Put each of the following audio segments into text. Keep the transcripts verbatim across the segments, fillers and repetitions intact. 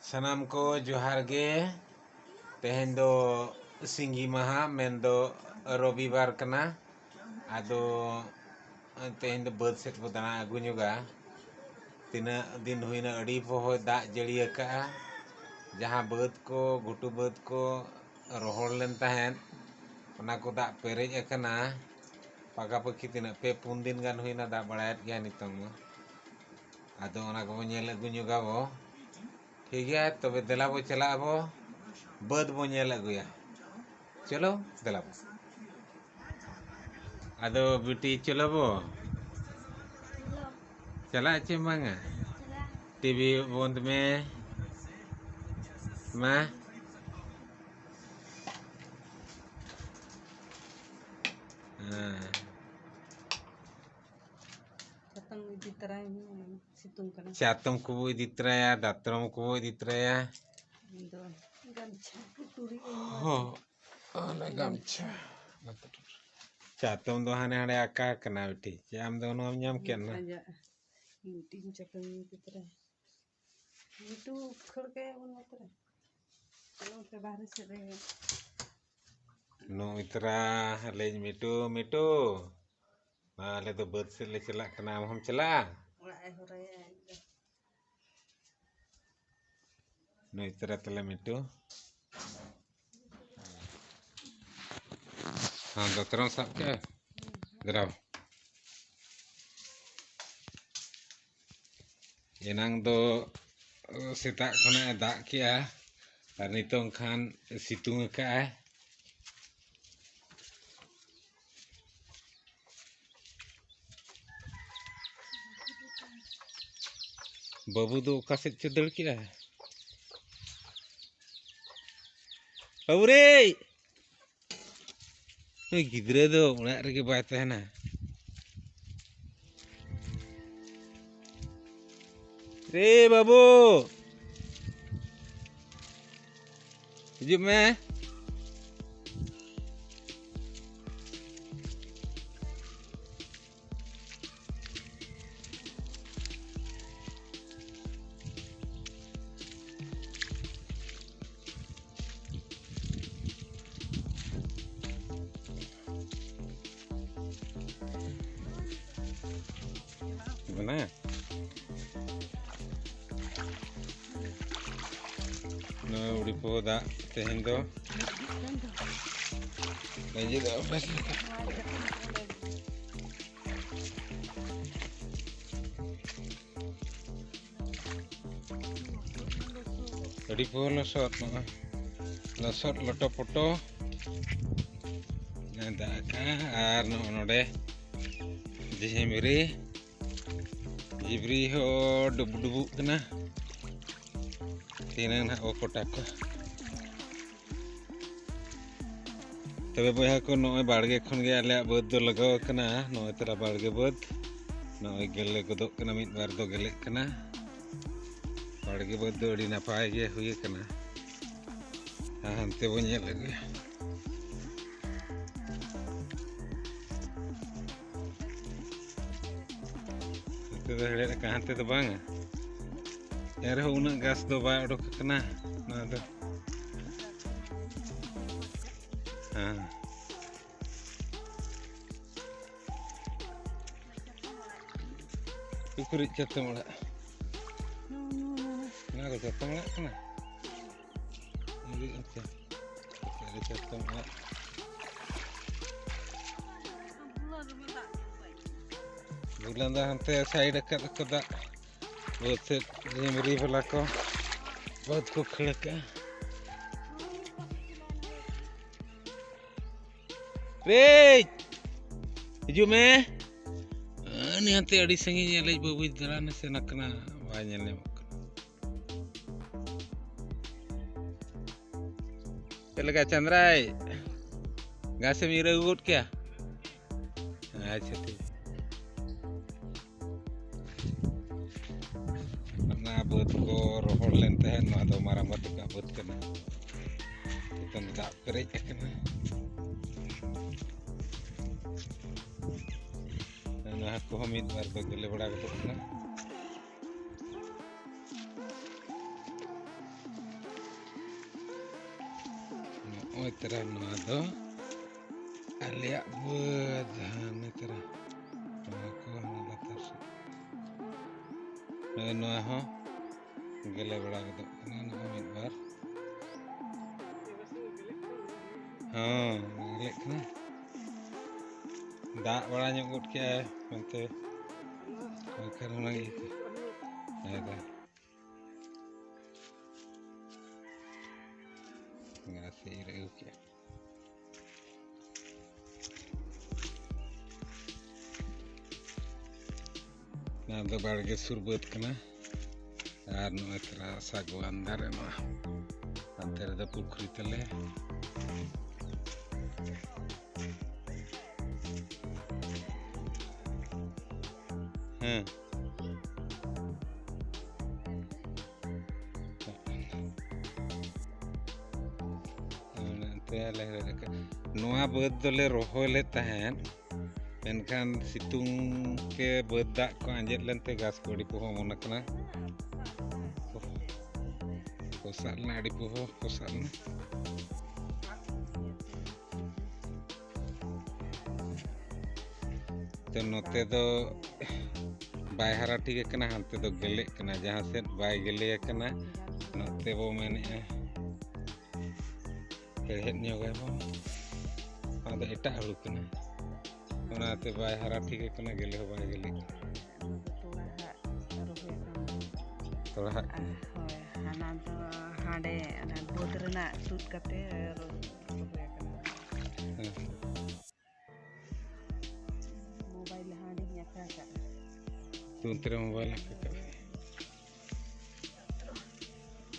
ᱥᱟᱱᱟᱢ ᱠᱚ ᱡᱚᱦᱟᱨ ᱜᱮ᱾ ᱛᱮᱦᱮᱧ ᱫᱚ ᱥᱤᱸᱜᱤ ᱢᱟᱦᱟ, ᱢᱮᱱᱫᱚ ᱨᱚᱵᱤᱵᱟᱨ ᱠᱟᱱᱟ᱾ ᱟᱫᱚ ᱛᱮᱦᱮᱧ ᱫᱚ ᱵᱟᱹᱫᱽ ᱥᱮᱫ ᱵᱚ ᱫᱟᱬᱟ ᱟᱹᱜᱩ ᱧᱚᱜᱟ᱾ ᱛᱤᱱᱟᱹᱜ ᱫᱤᱱ ᱦᱩᱭᱱᱟ, ᱟᱹᱰᱤ ᱯᱚᱦᱚᱭ ᱫᱟᱜ ᱡᱟᱹᱲᱤ ᱟᱠᱟᱜᱼᱟ᱾ ᱡᱟᱦᱟᱸ ᱵᱟᱹᱫᱽ ᱠᱚ, ᱜᱷᱩᱴᱩ ᱵᱟᱹᱫᱽ ᱠᱚ ᱨᱚᱦᱚᱲ ᱞᱮᱱ ᱛᱟᱦᱮᱸᱫ, ᱚᱱᱟ ᱠᱚ ᱫᱟᱜ ᱯᱮᱨᱮᱡ ᱟᱠᱟᱱᱟ᱾ ᱯᱟᱠᱟᱯᱟᱠᱤ ᱛᱤᱱᱟᱹᱜ, ᱯᱮ ᱯᱩᱱ ᱫᱤᱱ ᱜᱟᱱ ᱦᱩᱭᱱᱟ, ᱫᱟᱜ ᱵᱟᱲᱟᱭᱮᱫ ᱜᱮᱭᱟ ᱱᱤᱛᱚᱝ ᱢᱟ᱾ ᱟᱫᱚ ᱚᱱᱟ ᱠᱚᱵᱚ ᱧᱮᱞ ᱟᱹᱜᱩ ᱧᱚᱜᱟᱵᱚ᱾ ᱴᱷᱤᱠ ᱜᱮᱭᱟ, ᱛᱚᱵᱮ ᱫᱮᱞᱟ ᱵᱚ ᱪᱟᱞᱟᱜ ᱟᱵᱚ, ᱵᱟᱹᱫᱽ ᱵᱚ ᱧᱮᱞ ᱟᱹᱜᱩᱭᱟ᱾ ᱪᱚᱞᱚ, ᱫᱮᱞᱟ ᱵᱚ᱾ ᱟᱫᱚ ᱵᱤᱴᱤ, ᱪᱚᱞᱚ ᱵᱚ᱾ ᱪᱟᱞᱟᱜ ᱪᱮ ᱵᱟᱝᱟ? ᱴᱤᱵᱷᱤ ᱵᱚᱱᱫ ᱢᱮ᱾ ᱢᱟ᱾ ᱦᱮᱸ᱾ ᱪᱟᱛᱚᱢ ᱤᱫᱤ ᱛᱚᱨᱟᱭ ᱢᱮ, ᱥᱤᱛᱩᱝ ᱠᱟᱱᱟ᱾ ᱪᱟᱛᱚᱢ ᱠᱚᱵᱚ ᱤᱫᱤ ᱛᱚᱨᱟᱭᱟ, ᱫᱟᱛᱨᱚᱢ ᱠᱚᱵᱚ ᱤᱫᱤ ᱛᱚᱨᱟᱭᱟ᱾ ᱤᱧ ᱫᱚ ᱜᱟᱢᱪᱷᱟ ᱠᱚ ᱴᱩᱨᱤ ᱟᱹᱧ ᱢᱟ᱾ ᱦᱚᱸ, ᱚᱱᱟ ᱜᱟᱢᱪᱷᱟ᱾ ᱪᱟᱛᱚᱢ ᱫᱚ ᱦᱟᱱᱮ ᱦᱟᱸᱰᱮ ᱟᱠᱟ ᱠᱟᱱᱟ ᱵᱤᱴᱤ᱾ ᱪᱮᱫ ᱟᱢ ᱫᱚ ᱱᱚᱣᱟᱢ ᱧᱟᱢ ᱠᱮᱫ ᱱᱟ? ᱯᱟᱸᱡᱟ᱾ ᱢᱤᱫᱴᱤᱡ ᱪᱟᱛᱚᱢ ᱤᱫᱤ ᱛᱚᱨᱟᱭᱟ᱾ ᱢᱤᱴᱩ ᱠᱷᱟᱹᱲ ᱠᱟᱭᱟ ᱵᱚᱱ ᱱᱚᱛᱮ ᱨᱮ᱾ ᱱᱚᱛᱮ ᱵᱟᱦᱨᱮ ᱥᱮᱫ ᱨᱮ᱾ ᱱᱩᱭ ᱛᱚᱨᱟ ᱟᱞᱮᱭᱤᱡ ᱢᱤᱴᱩ, ᱢᱤᱴᱩ᱾ ᱢᱟ, ᱟᱞᱮ ᱫᱚ ᱵᱟᱹᱫᱽ ᱥᱮᱫ ᱞᱮ ᱪᱟᱞᱟᱜ ᱠᱟᱱᱟ, ᱟᱢ ᱦᱚᱸᱢ ᱪᱟᱞᱟᱜᱼᱟ? ᱚᱲᱟᱜ ᱮ ᱦᱚᱨᱟᱭᱟ ᱟᱡ ᱫᱚ᱾ ᱱᱩᱭ ᱛᱚᱨᱟ ᱛᱟᱞᱮ ᱢᱤᱴᱩ᱾ ᱦᱮᱸ, ᱫᱟᱛᱨᱚᱢ ᱥᱟᱵ ᱠᱮᱜᱼᱟ? ᱫᱮᱞᱟ᱾ ᱮᱱᱟᱝ ᱫᱚ ᱥᱮᱛᱟᱜ ᱠᱷᱚᱱᱟᱜ ᱮ ᱫᱟᱜ ᱠᱮᱜᱼᱟ, ᱟᱨ ᱱᱤᱛᱚᱝ ᱠᱷᱟᱱ ᱥᱤᱛᱩᱝ ᱟᱠᱟᱜᱼᱟᱭ᱾ ᱵᱟᱹᱵᱩ ᱫᱚ ᱚᱠᱟ ᱥᱮᱫ ᱪᱚ ᱫᱟᱹᱲ ᱠᱮᱜᱼᱟ? ᱵᱟᱹᱵᱩ ᱨᱮ! ᱱᱩᱭ ᱜᱤᱫᱽᱨᱟᱹ ᱫᱚ ᱚᱲᱟᱜ ᱨᱮᱜᱮ ᱵᱟᱭ ᱛᱟᱦᱮᱱᱟ᱾ ᱨᱮ ᱵᱟᱹᱵᱩ, ᱦᱤᱡᱩᱜ ᱢᱮ᱾ ᱠᱟᱱᱟ᱾ ᱱᱚᱣᱟ ᱩᱲᱤ ᱯᱚᱦᱚ ᱫᱟᱜ ᱛᱮᱦᱮᱧ ᱫᱚ ᱞᱮᱸᱡᱮᱫᱚᱜᱼᱟ ᱵᱮᱥ ᱞᱮᱠᱟ᱾ ᱟᱹᱰᱤ ᱯᱩᱨᱟᱹ ᱞᱚᱥᱚᱫ, ᱱᱚᱜᱼᱚᱭ ᱞᱚᱥᱚᱫ ᱞᱚᱴᱚ ᱯᱚᱴᱚ ᱫᱟᱜ ᱟᱠᱟᱫᱼᱟ᱾ ᱟᱨ ᱱᱚᱜᱼᱚ ᱱᱚᱰᱮ ᱡᱷᱤᱢᱨᱤ, ᱡᱷᱤᱢᱨᱤ ᱦᱚᱸ ᱰᱩᱵᱩ ᱰᱩᱵᱩᱜ ᱠᱟᱱᱟ᱾ ᱛᱤᱱᱟᱹᱝ ᱱᱟᱦᱟᱜ ᱠᱚ ᱠᱚᱴᱟ ᱠᱚ᱾ ᱛᱚᱵᱮ ᱵᱚᱭᱦᱟ ᱠᱚ, ᱱᱚᱜᱼᱚᱭ ᱵᱟᱲᱜᱮ ᱠᱷᱚᱱ ᱜᱮ ᱟᱞᱮᱭᱟᱜ ᱵᱟᱹᱫᱽ ᱫᱚ ᱞᱟᱜᱟᱣ ᱟᱠᱟᱱᱟ᱾ ᱱᱚᱜᱼᱚᱭ ᱛᱟᱨᱟ ᱵᱟᱲᱜᱮ ᱵᱟᱹᱫᱽ, ᱱᱚᱜᱼᱚᱭ ᱜᱮᱞᱮ ᱜᱚᱫᱚᱜ ᱠᱟᱱᱟ, ᱢᱤᱫ ᱵᱟᱨ ᱫᱚ ᱜᱮᱞᱮᱜ ᱠᱟᱱᱟ᱾ ᱵᱟᱲᱜᱮ ᱵᱟᱹᱫᱽ ᱫᱚ ᱟᱹᱰᱤ ᱱᱟᱯᱟᱭ ᱜᱮ ᱦᱩᱭ ᱟᱠᱟᱱᱟ᱾ ᱟᱨ ᱦᱟᱱᱛᱮ ᱵᱚᱱ ᱧᱮᱞ ᱟᱹᱜᱩᱭᱟ᱾ ᱱᱚᱛᱮ ᱫᱚ ᱦᱮᱲᱦᱮᱫ ᱟᱠᱟᱱ, ᱦᱟᱱᱛᱮ ᱫᱚ ᱵᱟᱝᱟ᱾ ᱮᱱ ᱨᱮᱦᱚᱸ ᱩᱱᱟᱹᱜ ᱜᱷᱟᱥ ᱫᱚ ᱵᱟᱭ ᱚᱰᱚᱠ ᱟᱠᱟᱱᱟ ᱱᱚᱣᱟ ᱫᱚ᱾ ᱦᱮᱸ᱾ ᱩᱠᱩᱨᱤᱡ ᱪᱟᱛᱚᱢ ᱟᱲᱟᱜ᱾ ᱱᱚᱣᱟ ᱠᱚ ᱪᱟᱛᱚᱢ ᱟᱲᱟᱜ ᱠᱟᱱᱟ? ᱩᱨᱤᱡ ᱟᱪᱪᱷᱟ᱾ ᱪᱟᱹᱨᱤ ᱪᱟᱛᱚᱢ ᱟᱲᱟᱜ᱾ ᱵᱩᱞᱟᱱ ᱫᱚ ᱦᱟᱱᱛᱮ ᱥᱟᱭᱤᱰ ᱟᱠᱟᱫ ᱠᱚ ᱫᱟᱜ᱾ ᱵᱟᱹᱫᱽ ᱥᱮᱫ ᱡᱤᱢᱨᱤ ᱵᱟᱞᱟ ᱠᱚ ᱵᱟᱹᱫᱽ ᱠᱚ ᱠᱷᱟᱹᱲ ᱟᱠᱟᱫᱼᱟ᱾ ᱨᱮᱡ! ᱦᱤᱡᱩᱜ ᱢᱮ᱾ ᱩᱱᱤ ᱦᱟᱱᱛᱮ ᱟᱹᱰᱤ ᱥᱟᱺᱜᱤᱧ ᱧᱮᱞᱮᱡ ᱵᱟᱹᱵᱩᱭ ᱫᱟᱬᱟᱱᱮ ᱥᱮᱱ ᱟᱠᱟᱱᱟ, ᱵᱟᱭ ᱧᱮᱞ ᱧᱟᱢᱚᱜ ᱠᱟᱱᱟ᱾ ᱪᱮᱫ ᱞᱮᱠᱟ ᱪᱟᱸᱫᱽᱨᱟᱭ? ᱜᱷᱟᱥᱮᱢ ᱤᱨ ᱟᱹᱜᱩ ᱜᱚᱫ ᱠᱮᱭᱟ? ᱟᱪᱪᱷᱟ, ᱴᱷᱤᱠ᱾ ᱚᱱᱟ ᱵᱟᱹᱫᱽ ᱠᱚ ᱨᱚᱦᱚᱲ ᱞᱮᱱ ᱛᱟᱦᱮᱸᱫ, ᱱᱚᱣᱟ ᱫᱚ ᱢᱟᱨᱟᱝᱵᱟ ᱛᱟᱠᱚᱣᱟᱜ ᱵᱟᱹᱫᱽ ᱠᱟᱱᱟ᱾ ᱱᱤᱛᱚᱝ ᱫᱟᱜ ᱯᱮᱨᱮᱡ ᱟᱠᱟᱱᱟ᱾ ᱱᱚᱣᱟ ᱠᱚᱦᱚᱸ ᱢᱤᱫ ᱵᱟᱨ ᱫᱚ ᱜᱮᱞᱮ ᱵᱟᱲᱟ ᱜᱚᱫᱚᱜ ᱠᱟᱱᱟ᱾ ᱱᱚᱜᱼᱚᱭ ᱛᱟᱨᱟ ᱱᱚᱣᱟ ᱫᱚ ᱟᱞᱮᱭᱟᱜ ᱵᱟᱹᱫᱽ, ᱦᱟᱱᱮ ᱛᱟᱨᱟ ᱱᱚᱣᱟ ᱠᱚ ᱦᱟᱱᱟ ᱞᱟᱛᱟᱨ ᱥᱮᱫ᱾ ᱱᱚᱣᱟ ᱦᱚᱸ ᱜᱮᱞᱮ ᱵᱟᱲᱟ ᱜᱚᱫᱚᱜ ᱠᱟᱱᱟ, ᱱᱚᱜᱼᱚᱭ ᱢᱤᱫ ᱵᱟᱨ᱾ ᱦᱚᱸ, ᱜᱮᱞᱮᱜ ᱠᱟᱱᱟ᱾ ᱫᱟᱜ ᱵᱟᱲᱟ ᱧᱚᱜ ᱜᱚᱫ ᱠᱮᱜᱼᱟᱭ ᱢᱮᱱᱛᱮ, ᱵᱟᱝᱠᱷᱟᱱ ᱦᱩᱱᱟᱹᱝ ᱤᱭᱟᱹ ᱠᱚ᱾ ᱦᱮᱸ, ᱫᱟᱜ᱾ ᱜᱷᱟᱥ ᱮ ᱤᱨ ᱟᱹᱜᱩ ᱠᱮᱜᱼᱟ᱾ ᱱᱚᱣᱟ ᱫᱚ ᱵᱟᱲᱜᱮ ᱥᱩᱨ ᱵᱟᱹᱫᱽ ᱠᱟᱱᱟ᱾ ᱟᱨ ᱱᱚᱜᱼᱚᱭ ᱛᱚᱨᱟ ᱥᱟᱜᱣᱟᱱ ᱫᱟᱨᱮ ᱱᱚᱣᱟ᱾ ᱦᱟᱱᱛᱮ ᱨᱮᱫᱚ ᱯᱩᱠᱷᱨᱤ ᱛᱟᱞᱮ᱾ ᱦᱮᱸ᱾ ᱱᱚᱣᱟ ᱵᱟᱹᱫᱽ ᱫᱚᱞᱮ ᱨᱚᱦᱚᱭ ᱞᱮᱫ ᱛᱟᱦᱮᱸᱫ, ᱢᱮᱱᱠᱷᱟᱱ ᱥᱤᱛᱩᱝ ᱛᱮ ᱵᱟᱹᱫᱽ ᱫᱟᱜ ᱠᱚ ᱟᱸᱡᱮᱫ ᱞᱮᱱᱛᱮ ᱜᱷᱟᱥ ᱠᱚ ᱟᱹᱰᱤ ᱯᱚᱦᱚ ᱚᱢᱚᱱ ᱟᱠᱟᱱᱟ᱾ ᱯᱚᱥᱟᱜ ᱞᱮᱱᱟ, ᱟᱹᱰᱤ ᱯᱚᱦᱚ ᱯᱚᱥᱟᱜ ᱞᱮᱱᱟ᱾ ᱛᱚ ᱱᱚᱛᱮ ᱫᱚ ᱵᱟᱭ ᱦᱟᱨᱟ ᱴᱷᱤᱠ ᱟᱠᱟᱱᱟ, ᱦᱟᱱᱛᱮ ᱫᱚ ᱜᱮᱞᱮᱜ ᱠᱟᱱᱟ᱾ ᱡᱟᱦᱟᱸ ᱥᱮᱫ ᱵᱟᱭ ᱜᱮᱞᱮ ᱟᱠᱟᱱᱟ, ᱱᱚᱛᱮ ᱵᱚ ᱢᱮᱱᱮᱫᱼᱟ ᱦᱮᱲᱦᱮᱫ ᱧᱚᱜᱟᱭ ᱵᱚᱱ᱾ ᱚᱱᱟ ᱫᱚ ᱮᱴᱟᱜ ᱦᱩᱲᱩ ᱠᱟᱱᱟ, ᱚᱱᱟᱛᱮ ᱵᱟᱭ ᱦᱟᱨᱟ ᱴᱷᱤᱠ ᱟᱠᱟᱱᱟ, ᱜᱮᱞᱮ ᱦᱚᱸ ᱵᱟᱭ ᱜᱮᱞᱮᱜ ᱠᱟᱱᱟ᱾ ᱚᱱᱟ ᱫᱚ ᱛᱚᱲᱟ ᱦᱟᱸᱜ ᱨᱚᱦᱚᱭ ᱠᱟᱱᱟ᱾ ᱛᱚᱲᱟ ᱦᱟᱸᱜ ᱠᱟᱱᱟ᱾ ᱦᱳᱭ, ᱦᱟᱱᱟ ᱫᱚ ᱦᱟᱸᱰᱮ ᱚᱱᱟ ᱵᱟᱹᱫᱽ ᱨᱮᱱᱟᱜ ᱛᱩᱫ ᱠᱟᱛᱮ ᱨᱚᱦᱚᱭ ᱠᱟᱱᱟ᱾ ᱦᱮᱸ᱾ ᱢᱳᱵᱟᱭᱤᱞ ᱦᱟᱸᱰᱮᱧ ᱟᱠᱟ ᱠᱟᱜᱼᱟ᱾ ᱛᱩᱫ ᱨᱮ ᱢᱳᱵᱟᱭᱤᱞ ᱟᱠᱟ ᱠᱟᱜᱼᱟ᱾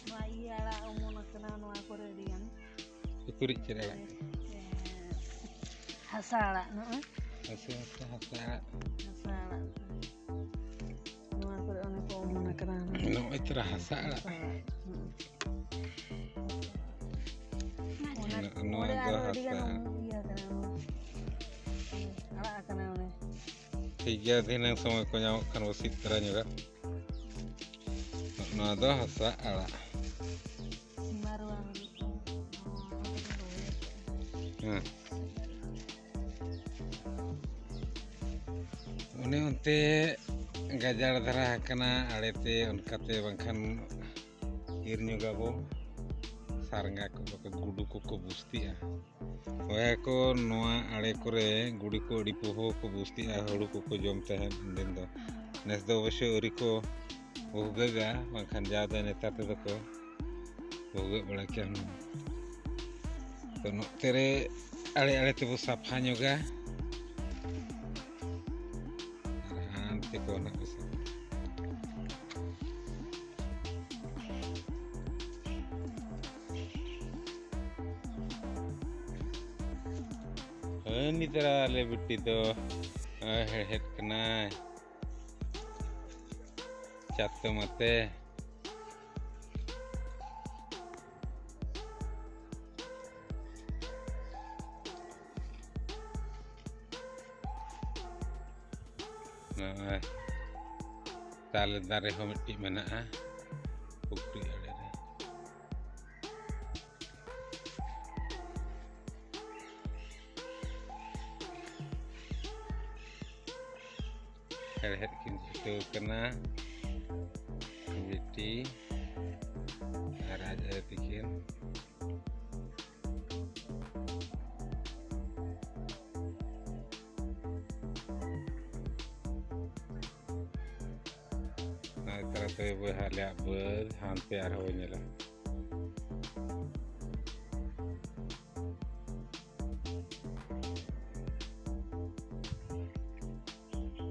ᱱᱚᱣᱟ ᱤᱭᱟᱹ ᱟᱲᱟᱜ ᱚᱢᱚᱱ ᱟᱠᱟᱱᱟ ᱱᱚᱣᱟ ᱠᱚᱨᱮ ᱟᱹᱰᱤ ᱜᱟᱱ᱾ ᱩᱠᱩᱨᱤᱡ ᱪᱮᱫ ᱟᱲᱟᱜ? ᱦᱟᱥᱟ ᱟᱲᱟᱜ ᱱᱚᱜᱼᱚᱭ᱾ ᱦᱟᱥᱟ, ᱦᱟᱥᱟ, ᱦᱟᱥᱟ ᱟᱲᱟᱜ᱾ ᱦᱟᱥᱟ ᱟᱲᱟᱜ᱾ ᱱᱚᱣᱟ ᱠᱚᱨᱮ ᱚᱱᱮ ᱠᱚ ᱚᱢᱚᱱ ᱟᱠᱟᱱᱟ᱾ ᱱᱚᱜᱼᱚᱭ ᱛᱚᱨᱟ ᱦᱟᱥᱟ ᱟᱲᱟᱜ᱾ ᱦᱟᱥᱟ ᱟᱲᱟᱜ᱾ ᱦᱩᱸ᱾ ᱚᱱᱟ ᱱᱚ-, ᱱᱚᱣᱟ ᱠᱚᱨᱮ ᱫᱚ ᱟᱨᱚ ᱟᱹᱰᱤ ᱦᱟᱥᱟ ᱜᱟᱱ ᱟᱲᱟᱜ᱾ ᱤᱭᱟᱹ ᱟᱠᱟᱱᱟ᱾ ᱟᱲᱟᱜ ᱟᱠᱟᱱᱟ ᱚᱱᱮ᱾ ᱴᱷᱤᱠ ᱜᱮᱭᱟ, ᱫᱷᱤᱱᱟᱹᱝ ᱥᱚᱢᱚᱭ ᱠᱚ ᱧᱟᱢᱚᱜ ᱠᱷᱟᱱ ᱵᱚ ᱥᱤᱫ ᱛᱚᱨᱟ ᱧᱚᱜᱟ᱾ ᱱᱚᱣᱟ ᱫᱚ ᱦᱟᱥᱟ ᱟᱲᱟᱜ᱾ ᱥᱤᱢᱟᱨᱩᱣᱟᱝ᱾ ᱦᱮᱸ᱾ ᱚᱱᱮ ᱚᱱᱛᱮ ᱜᱟᱡᱟᱲ ᱫᱷᱟᱨᱟ ᱟᱠᱟᱱᱟ ᱟᱲᱮᱛᱮ, ᱚᱱᱠᱟᱛᱮ ᱵᱟᱝᱠᱷᱟᱱ ᱤᱨ ᱧᱚᱜᱟᱵᱚ᱾ ᱥᱟᱨᱜᱟ ᱠᱚ ᱵᱟᱠᱚ, ᱜᱩᱰᱩ ᱠᱚᱠᱚ ᱵᱩᱥᱛᱤᱜᱼᱟ᱾ ᱵᱚᱭᱦᱟ ᱠᱚ, ᱱᱚᱣᱟ ᱟᱲᱮ ᱠᱚᱨᱮ ᱜᱩᱰᱩ ᱠᱚ ᱟᱹᱰᱤ ᱯᱚᱦᱚ ᱠᱚ ᱵᱩᱥᱛᱤᱜᱼᱟ, ᱦᱩᱲᱩ ᱠᱚᱠᱚ ᱡᱚᱢ ᱛᱟᱦᱮᱸᱫ ᱩᱱᱫᱤᱱ ᱫᱚ᱾ ᱱᱮᱥ ᱫᱚ ᱚᱵᱚᱥᱥᱳᱭ ᱟᱹᱣᱨᱤ ᱠᱚ ᱵᱷᱩᱜᱟᱹᱜᱟ, ᱵᱟᱝᱠᱷᱟᱱ ᱡᱟ ᱫᱚ ᱱᱮᱛᱟᱨ ᱛᱮᱫᱚ ᱠᱚ ᱵᱷᱩᱜᱟᱹᱜ ᱵᱟᱲᱟ ᱠᱮᱭᱟ ᱦᱩᱱᱟᱹᱝ᱾ ᱛᱚ, ᱱᱚᱛᱮ ᱨᱮ ᱟᱲᱮ ᱟᱲᱮ ᱛᱮᱵᱚ ᱥᱟᱯᱷᱟ ᱧᱚᱜᱟ᱾ ᱟᱨ ᱦᱟᱱᱛᱮ ᱠᱚ ᱱᱟᱜ ᱵᱚ ᱥᱟᱯᱷᱟ᱾ ᱦᱟᱹᱱᱤ ᱛᱟᱨᱟ ᱟᱞᱮ ᱵᱤᱴᱤ ᱫᱚ, ᱦᱮᱲᱦᱮᱫ ᱠᱟᱱᱟᱭ ᱪᱟᱛᱚᱢ ᱟᱛᱮ᱾ ᱱᱚᱜᱼᱚᱭ ᱛᱟᱞᱮ ᱫᱟᱨᱮ ᱦᱚᱸ ᱢᱤᱫᱴᱤᱡ ᱢᱮᱱᱟᱜᱼᱟ ᱯᱩᱠᱷᱨᱤ ᱟᱲᱮ ᱨᱮ᱾ ᱦᱮᱲᱦᱮᱫ ᱠᱤᱱ ᱪᱷᱩᱴᱟᱹᱣ ᱠᱟᱱᱟ ᱵᱤᱴᱤ ᱟᱨ ᱟᱡ ᱟᱭᱳ ᱛᱤᱠᱤᱱ᱾ ᱱᱚᱜᱼᱚᱭ ᱛᱟᱨᱟ ᱛᱚᱵᱮ ᱵᱚᱭᱦᱟ ᱟᱞᱮᱭᱟᱜ ᱵᱟᱹᱫᱽ ᱦᱟᱱᱛᱮ ᱟᱨᱦᱚᱸ ᱵᱚᱱ ᱧᱮᱞᱟ᱾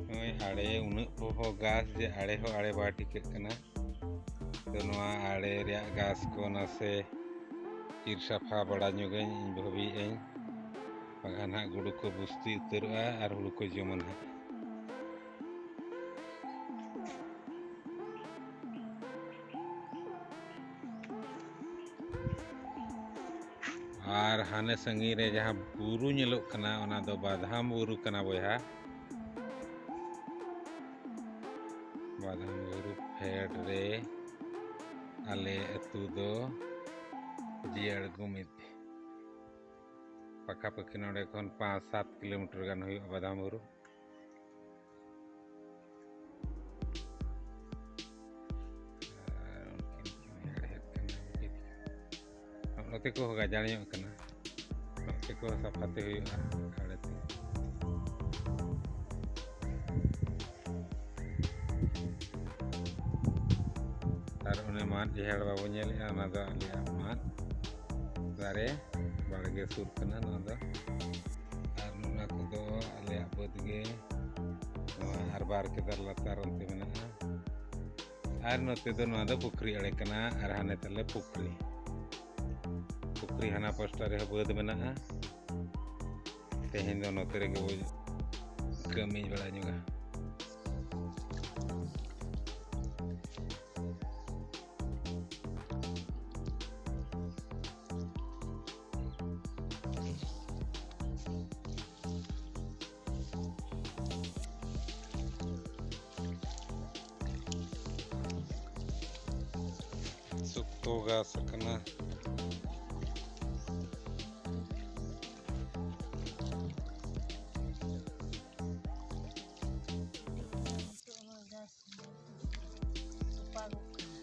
ᱱᱚᱜᱼᱚᱭ ᱟᱲᱮ ᱩᱱᱟᱹᱜ ᱯᱚᱦᱚ ᱜᱷᱟᱥ ᱡᱮ ᱟᱲᱮ ᱦᱚᱸ ᱟᱲᱮ ᱵᱟᱭ ᱴᱷᱤᱠᱟᱹᱜ ᱠᱟᱱᱟ᱾ ᱛᱚ ᱱᱚᱣᱟ ᱟᱲᱮ ᱨᱮᱭᱟᱜ ᱜᱷᱟᱥ ᱠᱚ ᱱᱟᱥᱮ ᱤᱨ ᱥᱟᱯᱷᱟ ᱵᱟᱲᱟ ᱧᱚᱜᱟᱹᱧ, ᱤᱧ ᱵᱷᱟᱹᱵᱤᱭᱮᱫ ᱟᱹᱧ, ᱵᱟᱝᱠᱷᱟᱱ ᱦᱟᱸᱜ ᱜᱩᱰᱩ ᱠᱚ ᱵᱩᱥᱛᱤ ᱩᱛᱟᱹᱨᱚᱜᱼᱟ ᱟᱨ ᱦᱩᱲᱩ ᱠᱚ ᱡᱚᱢᱟ ᱱᱟᱦᱟᱜ᱾ ᱟᱨ ᱦᱟᱱᱮ ᱥᱟᱺᱜᱤᱧ ᱨᱮ ᱡᱟᱦᱟᱸ ᱵᱩᱨᱩ ᱧᱮᱞᱚᱜ ᱠᱟᱱᱟ, ᱚᱱᱟ ᱫᱚ ᱵᱟᱫᱷᱟᱢ ᱵᱩᱨᱩ ᱠᱟᱱᱟ ᱵᱚᱭᱦᱟ᱾ ᱵᱟᱫᱷᱟᱢ ᱵᱩᱨᱩ ᱯᱷᱮᱰ ᱨᱮ ᱟᱞᱮ ᱟᱹᱛᱩ ᱫᱚ ᱡᱤᱭᱟᱹᱲ ᱜᱩᱢᱤᱫ, ᱯᱟᱠᱷᱟᱯᱟᱹᱠᱷᱤ ᱱᱚᱰᱮ ᱠᱷᱚᱱ ᱯᱟᱸᱪ ᱥᱟᱛ ᱠᱤᱞᱳᱢᱤᱴᱟᱨ ᱜᱟᱱ ᱦᱩᱭᱩᱜᱼᱟ ᱵᱟᱫᱷᱟᱢ ᱵᱩᱨᱩ᱾ ᱛᱮᱠᱚ ᱜᱟᱡᱟᱲ ᱧᱚᱜ ᱠᱟᱱᱟ᱾ ᱱᱚᱛᱮ ᱠᱚ ᱥᱟᱯᱷᱟ ᱛᱮ ᱦᱩᱭᱩᱜᱼᱟ ᱟᱲᱮ ᱛᱮ᱾ ᱟᱨ ᱚᱱᱮ ᱢᱟᱫ ᱡᱟᱦᱮᱲ ᱵᱟᱵᱚ ᱧᱮᱞᱮᱫᱼᱟ, ᱚᱱᱟ ᱫᱚ ᱟᱞᱮᱭᱟᱜ ᱢᱟᱫ ᱫᱟᱨᱮ ᱵᱟᱲᱜᱮ ᱥᱩᱨ ᱠᱟᱱᱟ ᱱᱚᱣᱟ ᱫᱚ᱾ ᱟᱨ ᱱᱚᱣᱟ ᱠᱚᱫᱚ ᱟᱞᱮᱭᱟᱜ ᱵᱟᱹᱫᱽ ᱜᱮ, ᱱᱚᱣᱟ ᱟᱨ ᱵᱟᱨ ᱠᱮᱫᱟᱨ ᱞᱟᱛᱟᱨ ᱚᱱᱛᱮ ᱢᱮᱱᱟᱜᱼᱟ᱾ ᱟᱨ ᱱᱚᱛᱮ ᱫᱚ ᱱᱚᱣᱟ ᱫᱚ ᱯᱩᱠᱷᱨᱤ ᱟᱲᱮ ᱠᱟᱱᱟ, ᱟᱨ ᱦᱟᱱᱮ ᱛᱟᱞᱮ ᱯᱩᱠᱷᱨᱤ, ᱯᱩᱠᱷᱨᱤ ᱦᱟᱱᱟ ᱯᱟᱥᱴᱟ ᱨᱮᱦᱚᱸ ᱵᱟᱹᱫᱽ ᱢᱮᱱᱟᱜᱼᱟ᱾ ᱛᱮᱦᱮᱧ ᱫᱚ ᱱᱚᱛᱮ ᱨᱮᱜᱮ ᱵᱚ ᱠᱟᱹᱢᱤ ᱵᱟᱲᱟ ᱧᱚᱜᱟ᱾ ᱥᱚᱠᱛᱚ ᱜᱷᱟᱥ ᱟᱠᱟᱱᱟ᱾ ᱛᱚᱯᱟᱜᱚᱜ ᱠᱟᱱᱟ᱾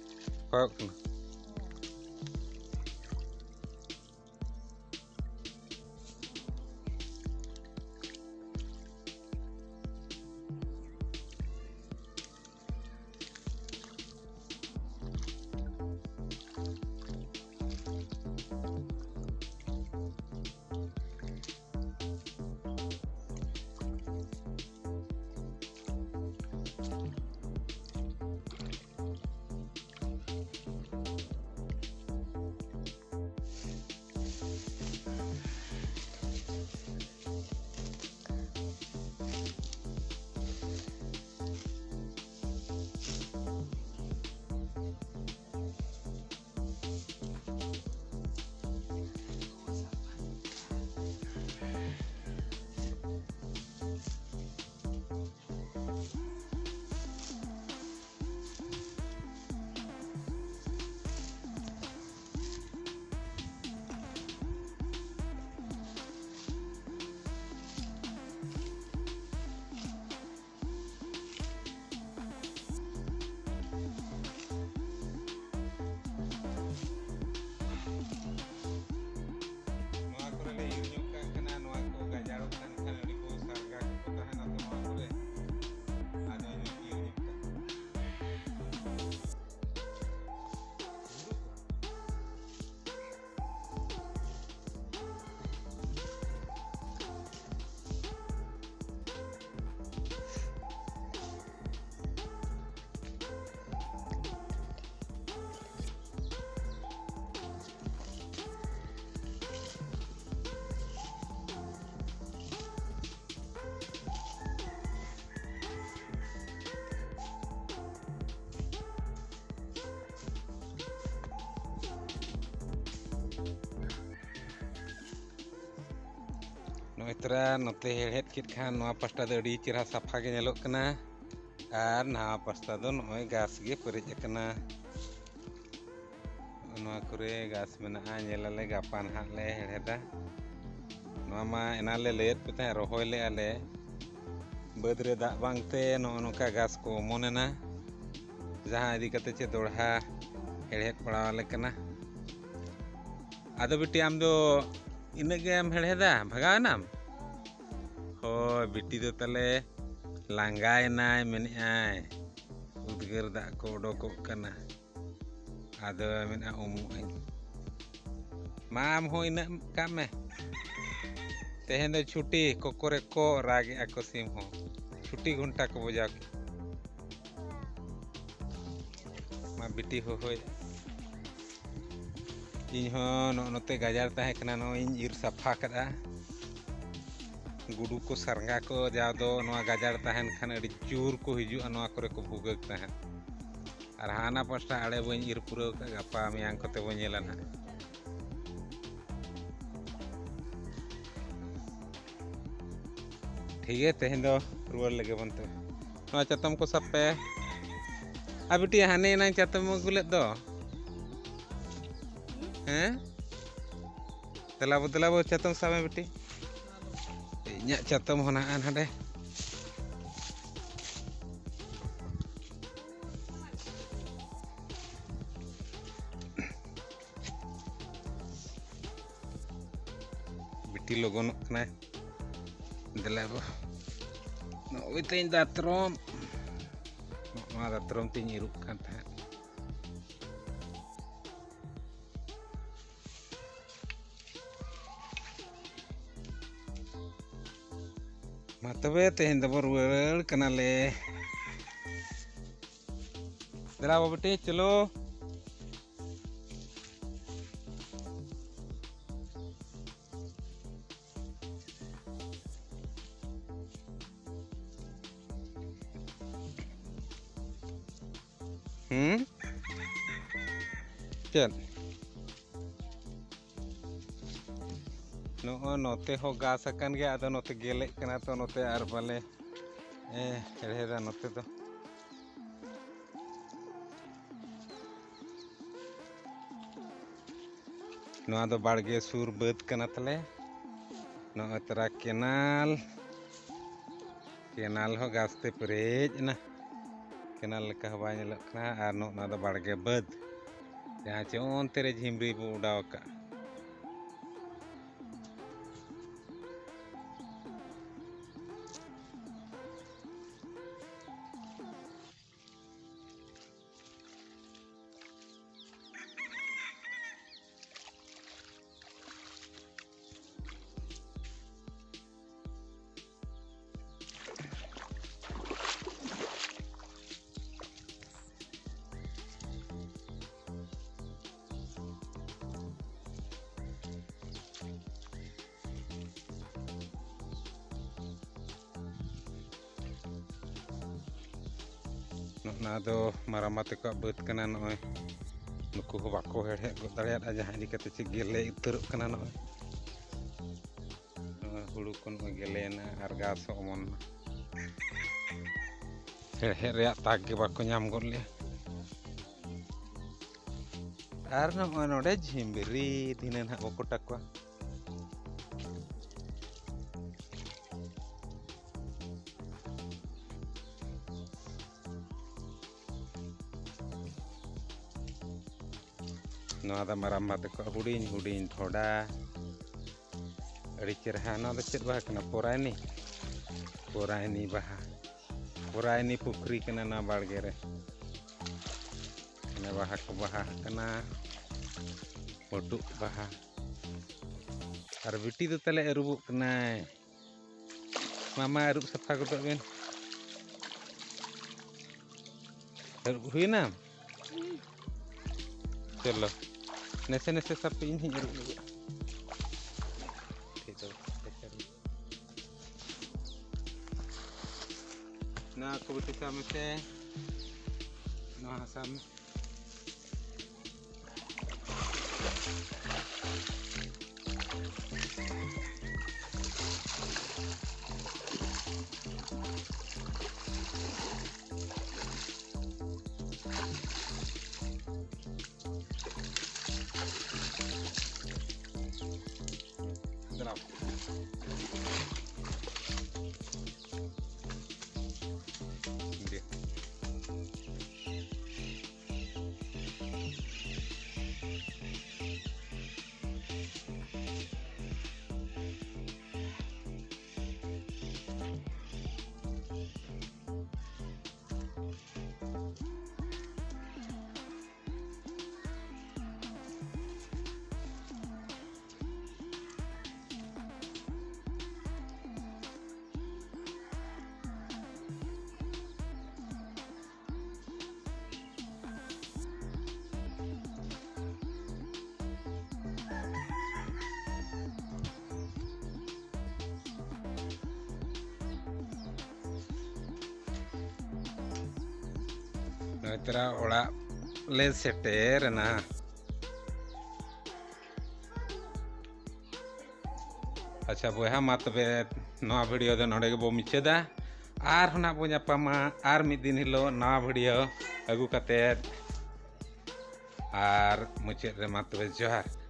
ᱢᱤᱛᱨᱟ ᱱᱚᱛᱮ ᱦᱮᱲᱦᱮᱫ ᱠᱮᱫ ᱠᱷᱟᱱ ᱱᱚᱣᱟ ᱯᱟᱥᱴᱟ ᱫᱚ ᱟᱹᱰᱤ ᱪᱮᱦᱨᱟ ᱥᱟᱯᱷᱟ ᱜᱮ ᱧᱮᱞᱚᱜ ᱠᱟᱱᱟ, ᱟᱨ ᱱᱟᱣᱟ ᱯᱟᱥᱴᱟ ᱫᱚ ᱱᱚᱜᱼᱚᱭ ᱜᱷᱟᱥ ᱜᱮ ᱯᱮᱨᱮᱡ ᱟᱠᱟᱱᱟ᱾ ᱱᱚᱣᱟ ᱠᱚᱨᱮ ᱜᱷᱟᱥ ᱢᱮᱱᱟᱜᱼᱟ, ᱧᱮᱞ ᱟᱞᱮ, ᱜᱟᱯᱟ ᱱᱟᱦᱟᱜ ᱞᱮ ᱦᱮᱲᱦᱮᱫᱟ᱾ ᱱᱚᱣᱟ ᱢᱟ ᱮᱱᱟᱱ ᱞᱮ ᱞᱟᱹᱭᱟᱫ ᱯᱮ ᱛᱟᱦᱮᱸᱫ, ᱨᱚᱦᱚᱭ ᱞᱮᱫᱼᱟ ᱞᱮ, ᱵᱟᱹᱫᱽ ᱨᱮ ᱫᱟᱜ ᱵᱟᱝᱛᱮ ᱱᱚᱜᱼᱚ ᱱᱚᱝᱠᱟ ᱜᱷᱟᱥ ᱠᱚ ᱚᱢᱚᱱ ᱮᱱᱟ, ᱡᱟᱦᱟᱸ ᱤᱫᱤ ᱠᱟᱛᱮ ᱪᱮ ᱫᱚᱲᱦᱟ ᱦᱮᱲᱦᱮᱫ ᱯᱟᱲᱟᱣ ᱟᱞᱮ ᱠᱟᱱᱟ᱾ ᱟᱫᱚ ᱵᱤᱴᱤ, ᱟᱢ ᱫᱚ ᱤᱱᱟᱹᱜ ᱜᱮᱢ ᱦᱮᱲᱦᱮᱫᱟ, ᱵᱷᱟᱜᱟᱣ ᱮᱱᱟᱢ? ᱦᱳᱭ, ᱵᱤᱴᱤ ᱫᱚ ᱛᱟᱞᱮ ᱞᱟᱸᱜᱟᱭᱮᱱᱟᱭ, ᱢᱮᱱᱮᱫᱼᱟᱭ ᱩᱫᱽᱜᱟᱹᱨ ᱫᱟᱜ ᱠᱚ ᱚᱰᱚᱠᱚᱜ ᱠᱟᱱᱟ, ᱟᱫᱚ ᱢᱮᱱᱮᱫᱼᱟ ᱩᱢᱩᱜ ᱟᱹᱧ᱾ ᱢᱟ, ᱟᱢ ᱦᱚᱸ ᱤᱱᱟᱹᱜ ᱠᱟᱜ ᱢᱮ, ᱛᱮᱦᱮᱧ ᱫᱚ ᱪᱷᱩᱴᱤ᱾ ᱠᱚᱠᱚᱨᱮ ᱠᱚ ᱨᱟᱜᱮᱜᱼᱟ ᱠᱚ, ᱥᱤᱢ ᱦᱚᱸ ᱪᱷᱩᱴᱤ ᱜᱷᱚᱱᱴᱟ ᱠᱚ ᱵᱟᱡᱟᱣ ᱠᱮᱫ᱾ ᱢᱟ ᱵᱤᱴᱤ ᱦᱚᱦᱚᱭ᱾ ᱤᱧ ᱦᱚᱸ ᱱᱚᱜᱼᱚ ᱱᱚᱛᱮ ᱜᱟᱡᱟᱲ ᱛᱟᱦᱮᱸ ᱠᱟᱱᱟ, ᱱᱚᱜᱼᱚᱭ ᱤᱧ ᱤᱨ ᱥᱟᱯᱷᱟ ᱠᱟᱫᱟ᱾ ᱜᱩᱰᱩ ᱠᱚ, ᱥᱟᱨᱜᱟ ᱠᱚ, ᱡᱟᱣ ᱫᱚ ᱱᱚᱣᱟ ᱜᱟᱡᱟᱲ ᱛᱟᱦᱮᱱ ᱠᱷᱟᱱ ᱟᱹᱰᱤ ᱡᱳᱨ ᱠᱚ ᱦᱤᱡᱩᱜᱼᱟ, ᱱᱚᱣᱟ ᱠᱚᱨᱮ ᱠᱚ ᱵᱷᱩᱜᱟᱹᱜ ᱛᱟᱦᱮᱸᱫ᱾ ᱟᱨ ᱦᱟᱱᱟ ᱯᱟᱥᱴᱟ ᱟᱲᱮ ᱵᱟᱹᱧ ᱤᱨ ᱯᱩᱨᱟᱹᱣ ᱠᱟᱜ, ᱜᱟᱯᱟ ᱢᱮᱭᱟᱝ ᱠᱚᱛᱮ ᱵᱚᱱ ᱧᱮᱞᱟ ᱱᱟᱦᱟᱜ᱾ ᱴᱷᱤᱠ ᱜᱮᱭᱟ, ᱛᱮᱦᱮᱧ ᱫᱚ ᱨᱩᱣᱟᱹᱲ ᱞᱮᱜᱮ ᱵᱚᱱ ᱛᱚᱵᱮ᱾ ᱱᱚᱣᱟ ᱪᱟᱛᱚᱢ ᱠᱚ ᱥᱟᱵ ᱯᱮ᱾ ᱟᱨ ᱵᱤᱴᱤ, ᱦᱟᱱᱮ ᱮᱱᱟᱝ ᱪᱟᱛᱚᱢ ᱟᱹᱜᱩ ᱞᱮᱫ ᱫᱚ, ᱦᱮᱸ? ᱫᱮᱞᱟ ᱵᱚ, ᱫᱮᱞᱟ ᱵᱚ, ᱪᱟᱛᱚᱢ ᱥᱟᱵ ᱢᱮ ᱵᱤᱴᱤ᱾ ᱤᱧᱟᱹᱜ ᱪᱟᱛᱚᱢ ᱦᱚᱸ ᱱᱟᱦᱟᱜ ᱱᱟᱰᱮ᱾ ᱵᱤᱴᱤ ᱞᱚᱜᱚᱱᱚᱜ ᱠᱟᱱᱟᱭ᱾ ᱫᱮᱞᱟ ᱵᱚ᱾ ᱱᱚᱜᱼᱚᱭ ᱛᱤᱧ ᱫᱟᱛᱨᱚᱢ᱾ ᱱᱚᱣᱟ ᱫᱟᱛᱨᱚᱢ ᱛᱤᱧ ᱤᱨᱩᱜ ᱠᱟᱱ ᱛᱟᱦᱮᱸᱫ᱾ ᱢᱟ ᱛᱚᱵᱮ, ᱛᱮᱦᱮᱧ ᱫᱚᱵᱚ ᱨᱩᱣᱟᱹᱲ ᱠᱟᱱᱟᱞᱮ᱾ ᱫᱮᱞᱟ ᱵᱚ ᱵᱤᱴᱤ, ᱪᱚᱞᱚ᱾ ᱦᱩᱸ? ᱪᱮᱫ? ᱱᱚᱜᱼᱚᱭ ᱱᱚᱛᱮ ᱦᱚᱸ ᱜᱷᱟᱥ ᱟᱠᱟᱱ ᱜᱮᱭᱟ, ᱟᱫᱚ ᱱᱚᱛᱮ ᱜᱮᱞᱮᱜ ᱠᱟᱱᱟ, ᱛᱚ ᱱᱚᱛᱮ ᱟᱨ ᱵᱟᱞᱮ, ᱮ, ᱦᱮᱲᱦᱮᱫᱟ ᱱᱚᱛᱮ ᱫᱚ᱾ ᱱᱚᱣᱟ ᱫᱚ ᱵᱟᱲᱜᱮ ᱥᱩᱨ ᱵᱟᱹᱫᱽ ᱠᱟᱱᱟ ᱛᱟᱞᱮ᱾ ᱱᱚᱜᱼᱚᱭ ᱛᱚᱨᱟ ᱠᱮᱱᱟᱞ, ᱠᱮᱱᱟᱞ ᱦᱚᱸ ᱜᱷᱟᱥ ᱛᱮ ᱯᱮᱨᱮᱡ ᱮᱱᱟ᱾ ᱠᱮᱱᱟᱞ ᱞᱮᱠᱟ ᱦᱚᱸ ᱵᱟᱭ ᱧᱮᱞᱚᱜ ᱠᱟᱱᱟ᱾ ᱟᱨ ᱱᱚᱜᱼᱚ ᱱᱚᱣᱟ ᱫᱚ ᱵᱟᱲᱜᱮ ᱵᱟᱹᱫᱽ, ᱡᱟᱦᱟᱸ ᱪᱮ ᱚᱱᱛᱮ ᱨᱮ ᱡᱷᱤᱢᱨᱤ ᱵᱚ ᱚᱰᱟᱣ ᱟᱠᱟᱫ᱾ ᱱᱚᱜᱼᱱᱟ ᱫᱚ ᱢᱟᱨᱟᱢᱟ ᱛᱟᱠᱚᱣᱟᱜ ᱵᱟᱹᱫᱽ ᱠᱟᱱᱟ᱾ ᱱᱚᱜᱼᱚᱭ ᱱᱩᱠᱩ ᱦᱚᱸ ᱵᱟᱠᱚ ᱦᱮᱲᱦᱮᱫ ᱜᱚᱫ ᱫᱟᱲᱮᱭᱟᱫᱼᱟ, ᱡᱟᱦᱟᱸ ᱤᱫᱤ ᱠᱟᱛᱮ ᱪᱮᱫ ᱜᱮᱞᱮ ᱩᱛᱟᱹᱨᱚᱜ ᱠᱟᱱᱟ᱾ ᱱᱚᱜᱼᱚᱭ, ᱱᱚᱜᱼᱚᱭ ᱦᱩᱲᱩ ᱠᱚ ᱱᱚᱜᱼᱚᱭ ᱜᱮᱞᱮᱭᱮᱱᱟ ᱟᱨ ᱜᱷᱟᱥ ᱦᱚᱸ ᱚᱢᱚᱱ ᱮᱱᱟ᱾ ᱦᱮᱲᱦᱮᱫ ᱨᱮᱭᱟᱜ ᱛᱟᱠ ᱜᱮ ᱵᱟᱠᱚ ᱧᱟᱢ ᱜᱚᱫ ᱞᱮᱭᱟ᱾ ᱟᱨ ᱱᱚᱜᱼᱚᱭ ᱱᱚᱰᱮ ᱡᱷᱤᱢᱵᱤᱨᱤ ᱫᱷᱤᱱᱟᱹᱱ ᱦᱟᱸᱜ ᱵᱚ ᱠᱚᱴᱟ ᱠᱚᱣᱟ᱾ ᱱᱚᱣᱟ ᱫᱚ ᱢᱟᱨᱟᱝᱵᱟ ᱛᱟᱠᱚᱣᱟᱜ ᱦᱩᱰᱤᱧ ᱦᱩᱰᱤᱧ ᱰᱷᱚᱰᱟ᱾ ᱟᱹᱰᱤ ᱪᱮᱨᱦᱟ᱾ ᱱᱚᱣᱟ ᱫᱚ ᱪᱮᱫ ᱵᱟᱦᱟ ᱠᱟᱱᱟ? ᱯᱚᱨᱟᱭᱱᱤ, ᱯᱚᱨᱟᱭᱱᱤ ᱵᱟᱦᱟ, ᱯᱚᱨᱟᱭᱱᱤ ᱯᱩᱠᱷᱨᱤ ᱠᱟᱱᱟ ᱱᱚᱣᱟ ᱵᱟᱲᱜᱮ ᱨᱮ᱾ ᱚᱱᱮ ᱵᱟᱦᱟ ᱠᱚ ᱵᱟᱦᱟ ᱟᱠᱟᱱᱟ, ᱯᱟᱹᱴᱩᱜ ᱵᱟᱦᱟ᱾ ᱟᱨ ᱵᱤᱴᱤ ᱫᱚ ᱛᱟᱞᱮ ᱟᱹᱨᱩᱵᱚᱜ ᱠᱟᱱᱟᱭ᱾ ᱢᱟᱢᱟ ᱟᱹᱨᱩᱵ ᱥᱟᱯᱷᱟ ᱜᱚᱫᱚᱜ ᱵᱮᱱ᱾ ᱟᱹᱨᱩᱵ ᱦᱩᱭᱱᱟ? ᱪᱚᱞᱚ, ᱱᱮᱥᱮ ᱱᱮᱥᱮ ᱥᱟᱯᱷᱤ, ᱤᱧ ᱦᱚᱸᱧ ᱟᱹᱨᱩᱵ ᱧᱚᱜᱚᱜᱼᱟ᱾ ᱴᱷᱤᱠ ᱜᱮᱭᱟ, ᱵᱮᱥ ᱟᱹᱨᱩᱵ᱾ ᱱᱚᱣᱟ ᱠᱚ ᱵᱤᱴᱤ ᱥᱟᱵ ᱢᱮᱥᱮ, ᱱᱚᱣᱟ ᱦᱚᱸ ᱥᱟᱵ ᱢᱮ᱾ ᱱᱮᱛᱟᱨ ᱚᱲᱟᱜ ᱞᱮ ᱥᱮᱴᱮᱨ ᱮᱱᱟ᱾ ᱟᱪᱪᱷᱟ ᱵᱚᱭᱦᱟ, ᱢᱟ ᱛᱚᱵᱮ ᱱᱚᱣᱟ ᱵᱷᱤᱰᱤᱭᱳ ᱫᱚ ᱱᱚᱰᱮ ᱜᱮᱵᱚ ᱢᱩᱪᱟᱹᱫᱟ᱾ ᱟᱨᱦᱚᱸ ᱱᱟᱜ ᱵᱚ ᱧᱟᱯᱟᱢᱟ ᱟᱨ ᱢᱤᱫ ᱫᱤᱱ ᱦᱤᱞᱳᱜ ᱱᱟᱣᱟ ᱵᱷᱤᱰᱤᱭᱳ ᱟᱹᱜᱩ ᱠᱟᱛᱮᱫ᱾ ᱟᱨ ᱢᱩᱪᱟᱹᱫ ᱨᱮ ᱢᱟ ᱛᱚᱵᱮ ᱡᱚᱦᱟᱨ᱾